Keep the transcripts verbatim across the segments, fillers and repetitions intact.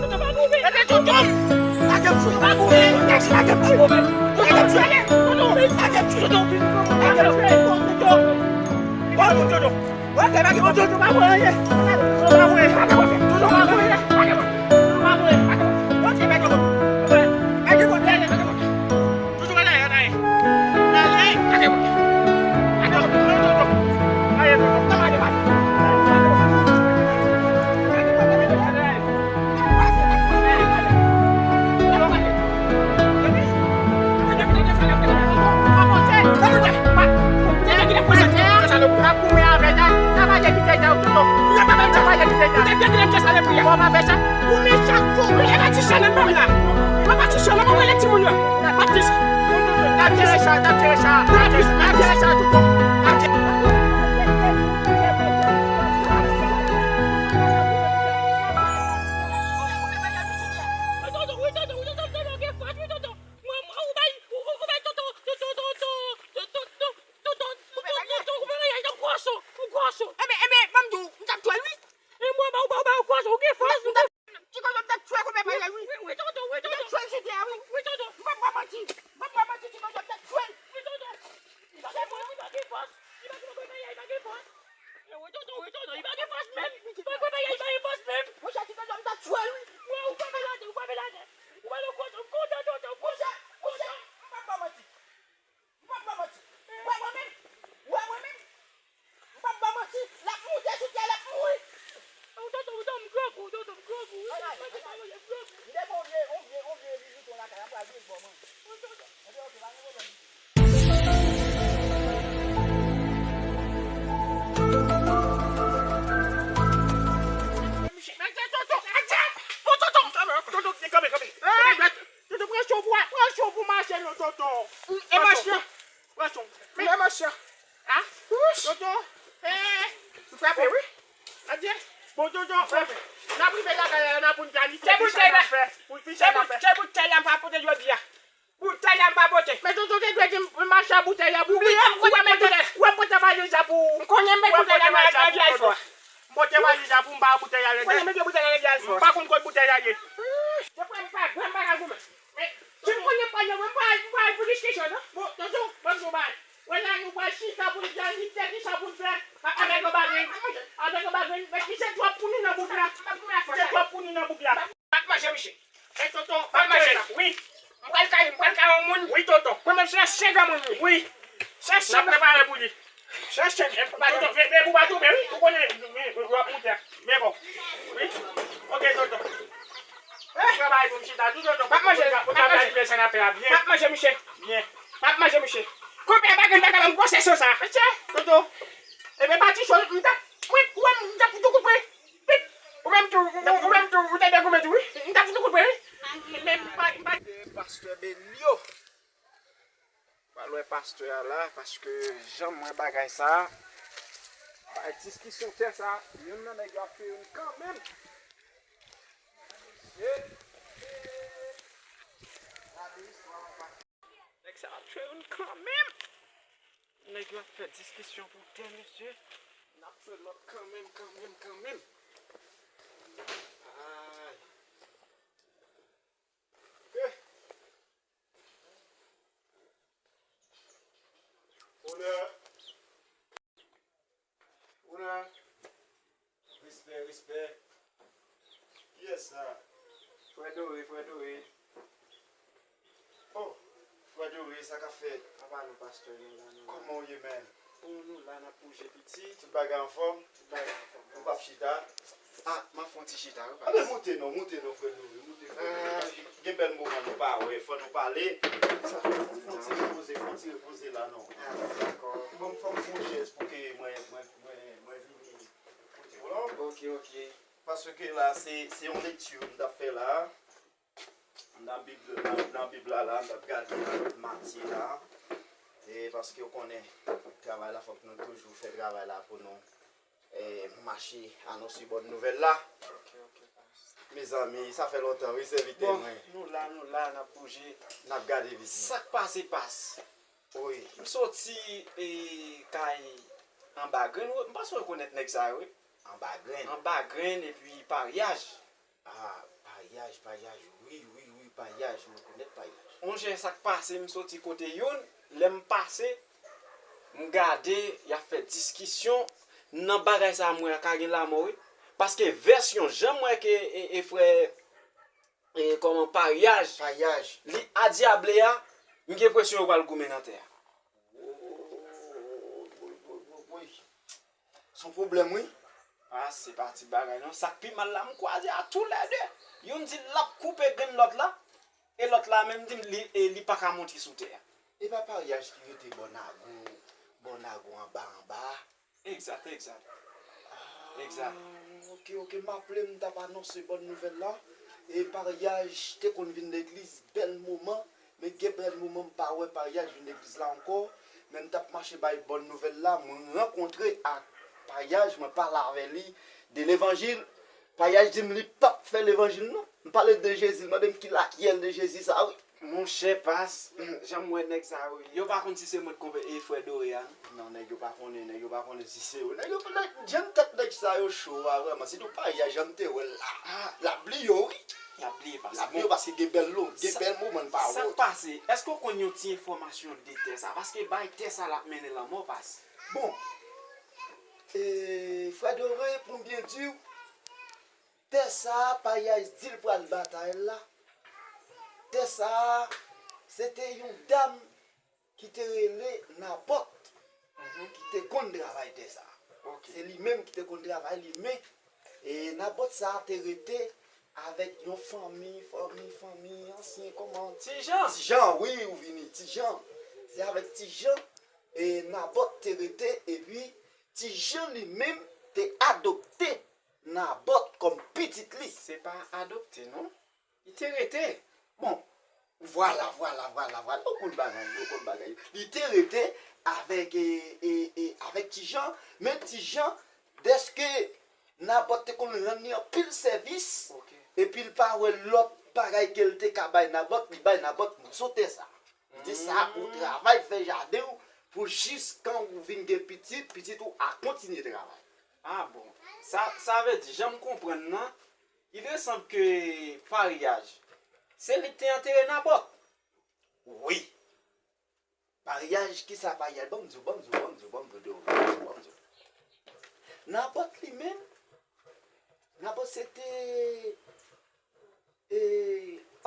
Toto, pa mouri. Toto, lage m sou. Pa mouri. Lage m sou. Toto, lage m sou. Toto, lage m sou. Toto, lage m sou. Toto, Toto, Toto. Toto, pa mouri. Toto, pa mouri. Toto, pa mouri. Toto, pa mouri. Toto, pa mouri. Toujou pa dèyè, dèyè. Dèyè, dèyè. Gade, gade. Gade, gade. Gade, gade. Ou mechan twòp, e pa ti chan nan bòm la. Mwen pa ti chan nan bòm la. Mwen pa ti chan nan bòm la. N ap jere sa, n ap jere sa. N ap jere sa toutan. N ap jere. Wi, tonton, wi, tonton, wi, tonton, tonton, gen fòs, wi, tonton. Mwen, mwen, ou bay, ou, ou, ou bay tonton, tonton, tonton, tonton, tonton, tonton, tonton, ou bay, ou bay, ou gwoso, ou gwoso. Enben, enben, ban m di w, m t ap tchwe l, wi. E mwen, ba ou, ba ou, ba ou gwoso, ou gen fòs, ou gen Ti Kozo, m t ap tchwe koupe payay, wi. Wi, wi, tonton, wi, tonton. M t ap tchwe l sou tè a, wi. Wi, tonton. M p ap ba w manti. M p ap ba w manti, Ti Kozo, m t ap tchwe l. Wi, tonton. Li pa gen fòs, li pa gen fòs. Li pa gen fòs, li pa gen fòs. E wi, tonton, wi, tonton, li pa gen fòs menm. Li pa gen fòs menm. Monchè, Ti Kozo, m t ap tchwe l, wi. Wi, ou frape l atè, ou frape l atè. Ou ba l yon kote, m kontan, tonton, m kontan, m kontan. Monchè, monchè, m p ap ba w manti. M p ap ba w manti. Ou wè mwen menm? Ou wè mwen menm? M p ap ba w manti, l ap moute sou tè, l ap mouri. Ou tonton, ou tonton, m grangou, tonton, m grangou, wi, tonton, m grangou. M demen on vye, on vye, on vye bijoute lakay, m pral vin bò manje. Wi, tonton. Enben, oke, pa gen pwoblèm. Mesye, tonton, adjè! Bon, tonton! Kanpe, kanpe, kanpe, kanpe. Tonton, pran chan pou, pran chan pou mache, non, tonton. E machan. Pran chan. E machan. Ha? Tonton. Eh. Frape, wi. Adye. Bon, tonton, frape. N ap rive lakay la, n ap pou n planifye ki sa n ap fè. Pou ki sa n ap fè. Se boutèy la m pa pote jodi a. Boutèy la m pa pote. Men tonton te dwe di m mache ak boutèy la pou ou. Ou wè m pote, ou wè m pote valiz la pou ou. M konnen m met boutèy la nan lagay fò. M pote valiz la pou m ba boutèy la lagay. M konnen m met boutèy la lagay fò. M pa konn kot boutèy la ye. Se pou m pa granm bagay goumen. Men si m konnen m pral nan, m pral, m pral pou diskisyon, non? Bon, tonton, ban m di w bagay. Wè la, nou pral chita pou n planifye ki sa pou n fè avèk yon bagay. Avèk yon bagay, men ki se twòp pou nou nan bouk la. Ki se twòp pou nou nan bouk la. M ap manje, misye. Men tonton, m ap manje. Wi. M pral kay, m pral kay yon moun. Wi, tonton. Mwen menm se yon sèl granmoun, wi. Wi. Se yon sèl. N ap prepare pou li. Chèche, e, tonton, veye, veye pou w pa tonbe, wi. Ou konnen, wi, wi, w ap moute. Men bon. Wi. Ok, tonton. Travay pou m chita tou, tonton. M ap manje, m ap manje. Pou n ka planifiye sa n ap fè a byen. M ap manje, misye. Byen. M ap manje, misye. Konpè pa gen bagay m gwosè sa. Mesye, tonton. Ebyen, pa ti chòl, m t ap, wi, ou wè m, m t ap tou koupe. Pip. Ou menm tou, ou, ou menm tou, ou te degoumen tou, wi. M t ap tou koupe, wi. Men, men, m pa, m pa. Pastè Benlio. Pral wè pastè a la, paske jan m wè bagay sa a, bay diskisyon tè sa a, youn nan nèg yo ap fè youn kanmenm. Mesye, gade istwa papa. Nèg sa ap fè youn kanmenm. Nèg yo ap fè diskisyon pou tè, mesye. N ap fè lòt kanmenm, kanmenm, kanmenm. Ay. Eh. Onè. Onè. Respè, respè. Kiyès sa? Frè Dore, frè Dore. Oh, frè Dore, sa k ap fèt? Apa nou, pastè, nou la, nou la. Kòman w ye, man? Bon, nou la, n ap bouje, piti. Tout bagay anfòm? Tout bagay anfòm. Ou p ap chita? Ah, m ap fè yon ti chita, wi, papa. Anben, moute non, moute non, frè Dore, moute, frè Dore. Ah. Paske gen bèl moman nou pa wè, fò nou pale. Sa, fò n ti repoze, fò n ti repoze la, non. Ah, dakò. Bon, fò m fè yon jès pou ke mwen, mwen, mwen, mwen vini kote w lan. Ok, ok. Paske la, se, se yon lekti m t ap fè la. Nan Bib, nan, nan Bib la, la, n ap gade nan Matye la. E paske w konnen, travay la, fòk nou toujou fè travay la pou nou, e, mache anonse bòn nouvèl la. Ok, ok, pas. Mezanmi, sa fè lontan, wi, sèvitè mwen. Bon, nou la, nou la, n ap bouje. N ap gade vizit. Sa k pase, pas? Wi. M soti, e, kay Anba Grenn, wi. M panse w rekonèt nèg sa yo, wi. Anba Grenn? Anba Grenn epi Paryaj. Ah, Paryaj, Paryaj, wi, wi, wi, Paryaj, m rekonèt Paryaj. Monchè, sa k pase, m soti kote youn, lè m pase, m gade, y ap fè diskisyon, nan bagay sa a, m wè a ka gen lanmò, wi. Paske vèsyon, jan m wè ke, e, e, frè, e, kòman, Paryaj, Paryaj, li adyable a, m gen enpresyon yo pral goumen nan tè a. Woy, woy, woy, woy. Se yon pwoblèm, wi. Ah, se pa ti bagay, non. Sa k pi mal la, m kwaze a toulède. Youn di l ap koupe grenn lòt la, e lòt la menm di m li, e li pa ka monte sou tè a. E pa Paryaj ki rete bò Nago, bò Nago anba, anba a? Egzat, egzat. Egzat. Ah, ok, ok, m aple m t ap anonse bòn nouvèl la. E Paryaj te konn vin legliz bèl moman, men gen bèl moman m pa wè Paryaj vin legliz la ankò. Men m t ap mache bay bòn nouvèl la, mwen rankontre ak Paryaj, mwen pale avè li de levanjil. Paryaj di m li p ap fè levanjil non. M pale de Jezi, l mande m ki lakyèl de Jezi sa, wi. Monchè, pas, jan m wè nèg sa yo, yo pa konn si se mwen k konpe, e frè Dore a, non? Non, nèg yo pa konnen, nèg yo pa konnen si se yo. Nèg yo, nèg, jan tèt nèg sa yo cho a, vrèman. Sitou Paryaj, jan m te wè l la. Ah. L ap bliye w, wi. L ap bliye, pas. L ap bliye w paske gen bèl lo, gen bèl moman n pa wè w. Sa k pase? Èske w konn yon ti enfòmasyon de tè sa? Paske bay tè sa l ap mennen lanmò, pas. Bon, e, frè Dore, pou m byen di w, tè sa a, Paryaj di l pral batay la. Tè sa a, se te yon dam ki te rele Nabòt, ki te konn travay tè sa a. Ok. Se li menm ki te konn travay li, men, e, Nabòt sa a te rete avèk yon fanmi, fanmi, fanmi ansyen, kòman? Ti Jan. Ti Jan, wi, ou vini, Ti Jan. Se avèk Ti Jan, e, Nabòt te rete, epi Ti Jan li menm te adopte Nabòt kòm pitit li. Se pa adopte, non. Li te rete. Bon, vwala, vwala, vwala, vwala. Ou konn bagay, ou konn bagay. Li te rete avèk, e, e, e, avèk Ti Jan, men Ti Jan, dèske Nabòt te konn rann li anpil sèvis, epi l pa wè lòt bagay ke l te ka bay Nabòt, li bay Nabòt moso tè sa. Li di, "Sa a, ou travay, fè jaden w pou jiskan ou vin gen pitit, pitit ou a kontinye travay." Ah bon. Sa, sa vle di, jan m konprann nan, il ressemble que Paryaj, se li ki te antere Nabòt. Wi. Paryaj, kisa Paryaj? Ban m di w, ban m di w, ban m di w, ban m di w, ban m di w. Nabòt li menm, Nabòt se te, e,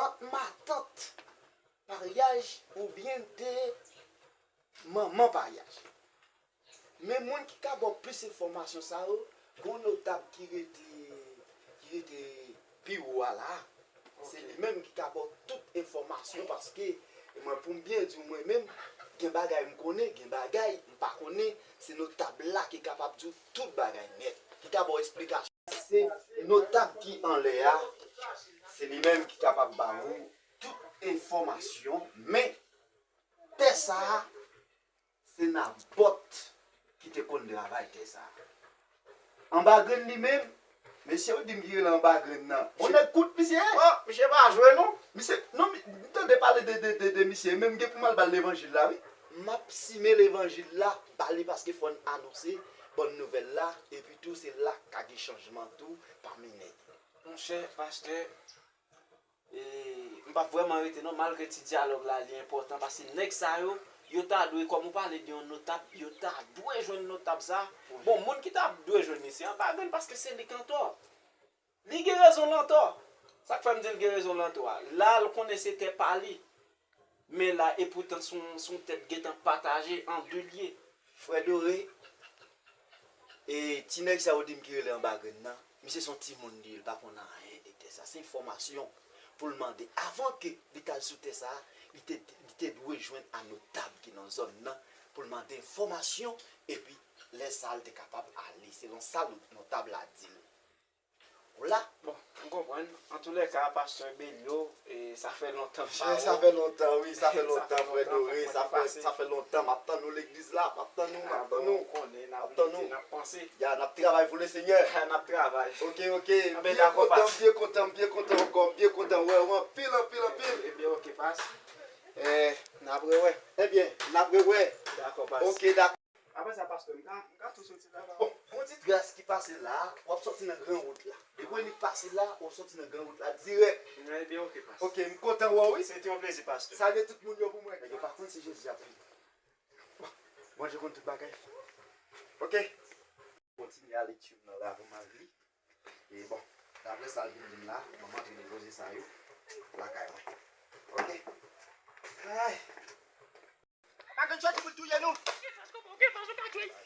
ant matant Paryaj oubyen te manman Paryaj. Men moun ki ka ba w plis enfòmasyon sa yo, gon notab ki rete, ki rete pi wo a la. Se li menm ki ka ba w tout enfòmasyon, paske mwen, pou m byen di w, mwen menm, gen bagay m konnen, gen bagay m pa konnen. Se notab la ki kapab di w tout bagay nèt, ki ka ba w esplikasyon. Se notab ki anlè a, se li menm ki kapab ba ou tout enfòmasyon, men tè sa a, se Nabòt ki te konn travay tè sa a. Anbagrenn li menm, mesye yo di m ki rele Anbagrenn nan. On nèg kout misye ye? Oh, misye pa jwe non. Misye, non, mi- m tande pale de, de, de, de misye, men m gen pou m al ba l levanjil la, wi. M ap simen levanjil la ba li, paske fò n anonse bòn nouvèl la, epi tou se la ka gen chanjman tou pami nèg. Monchè pastè, e, m p ap vrèman rete non, malgre ti dyalòg la li enpòtan, paske nèg sa yo, yo ta dwe, kòm ou pale de yon notab, yo ta dwe jwenn notab sa. Bon, moun ki ta dwe jwenn li, se Anbagrenn, paske se li k antò. Li gen rezon l antò. Sa k fè m di l gen rezon l antò a. La, l konnen se tè pa li. Men la, epoutan, se yon, se yon tè k gentan pataje an de lye. Frè Doré, e ti nèg sa yo di m ki rele Anbagrenn nan, misye se yon timoun li ye, li pa konn anyen de tè sa. Se enfòmasyon pou l mande. Avan ke li t al sou tè sa, li te, li te dwe jwenn a notab ki nan zòn nan pou l mande enfòmasyon, epi lè sa a, l te kapab ale, selon sa notab la di l. Ou la? Bon, m konprann. Antoulèka, pastè Belio, e, sa fè lontan m pa wè w. Sa fè lontan, wi, sa fè lontan, frè Doré, sa fè, sa fè lontan m ap tann ou legliz la, m ap tann ou, m ap tann ou. Ou konnen, n ap lite, n ap panse. Ya, n ap travay pou Lesenyè. N ap travay. Ok, ok. M byen kontan, m byen kontan, m byen kontan ankò, m byen kontan wè w anpil, anpil, anpil. Ebyen, ok, pas. Eh, n ap rewè. Ebyen, n ap rewè. Dakò, pas. Ok, dakò. Apre sa, pastè, m ka, m ka tou soti la. Bon, gon ti tras ki pase la, w ap sòti nan gran wout la. Depi w pase la, w ap sòti nan gran wout la dirèk. Ebyen, ok, pastè. Ok, m kontan wè w, wi. Se te yon plezi, pastè. Salye tout moun yo pou mwen. Nèg yo pa konn si Jezi ap vini. Bon, Bondye konn tout bagay. Ok. Kontinye a lekti m nan la pou m al li. E bon, daprè sa l vin di m la, manman te depoze sa yo lakay mwen. Ok. Ay. Pa gen chòti pou l touye nou.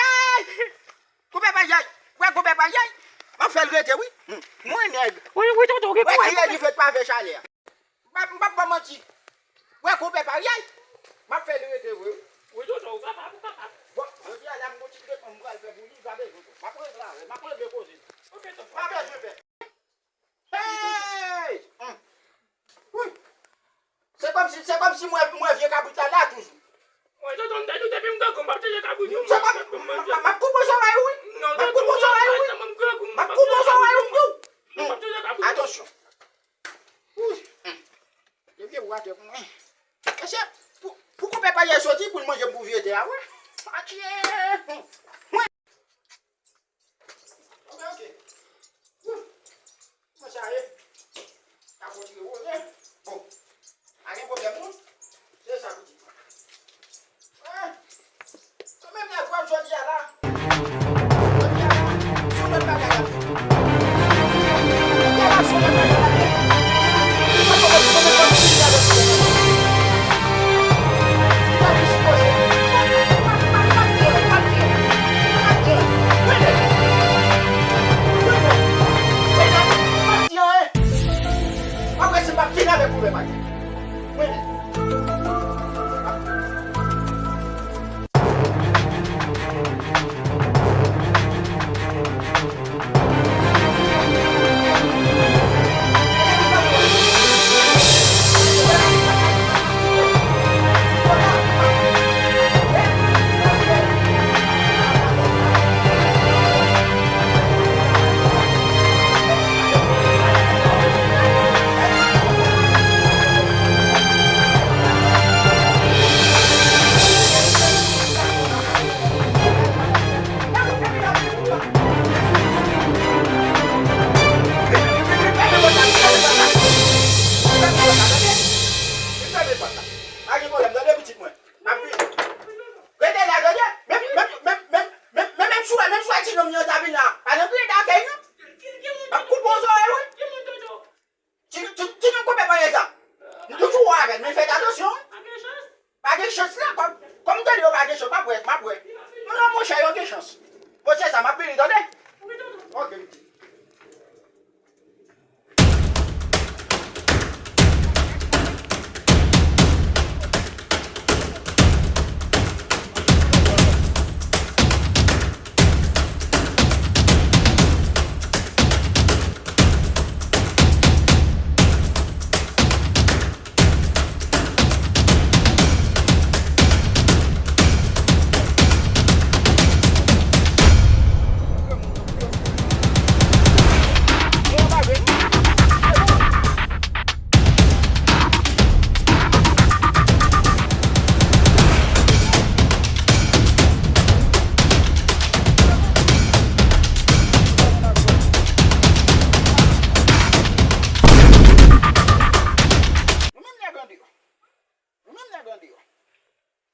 Ey! Konpè Paryaj! Wè konpè Paryaj! M ap fè l rete, wi. Mwen nèg. Wi, wi, tonton, gen pwoblèm. Wè ki lè li fèt pa fè chalè a. M p ap, m p ap ba w manti. Wè konpè Paryaj! M ap fè l rete vre, wi. Wi, tonton, ou kapab, ou kapab. Bon, jodi a la, m gon ti tretman m pral fè pou li, ou pa bezwen. M ap regle avè l, m ap regle koze. Ok, tonton. Pa bezwen pè. Hey! Wi. Se kòmsi, se kòmsi mwen, mwen vye kabrit la la toujou. Mwen, tonton, m te di w depi m grangou, m p ap chanje kabrit, non. Se kòm, m, m, m, m ap koupe w zòrèy ou, wi. M ap koupe w zòrèy ou, wi. M ap koupe w zòrèy ou, wi. Atansyon. Wi. Depi w atè pou mwen. Mesye, pou, pou konpè Paryaj soti, pou l manje m pou vye tè a, wi. Atye. Wi. Ok, ok. Wi. Kòman sa ye? Ka kontinye wole. Bon. Pa gen pwoblèm, non. Se sa pou di. Eh. Se menm nèg wè jodi a la. Jodi a la. Se menm bagay la. Jodi a la, se menm bagay la. Sou wè, menm sou wè ti nonm nan ta vin la. Pa nan kriye dakèy non. M ap koupe yon zòrèy wi. Ti, ti, ti nonm koupe panyèt la. M toujou wè avè l, men fèt atansyon. Pa gen chans la, kòm, kòm m tande yo pa gen chans, m ap wè, m ap wè. Non, non, monchè, yo gen chans. Bon, se sa, m ap vini, tande? Ok. Nou menm nèg an deyò. Nou menm nèg an deyò.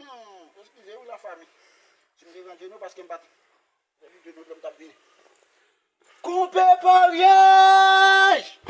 Hmm, eskize wi lafanmi. Si m te rann jenou paske m pa t, epi jenou dlo m t ap vini. Koupe paryèj!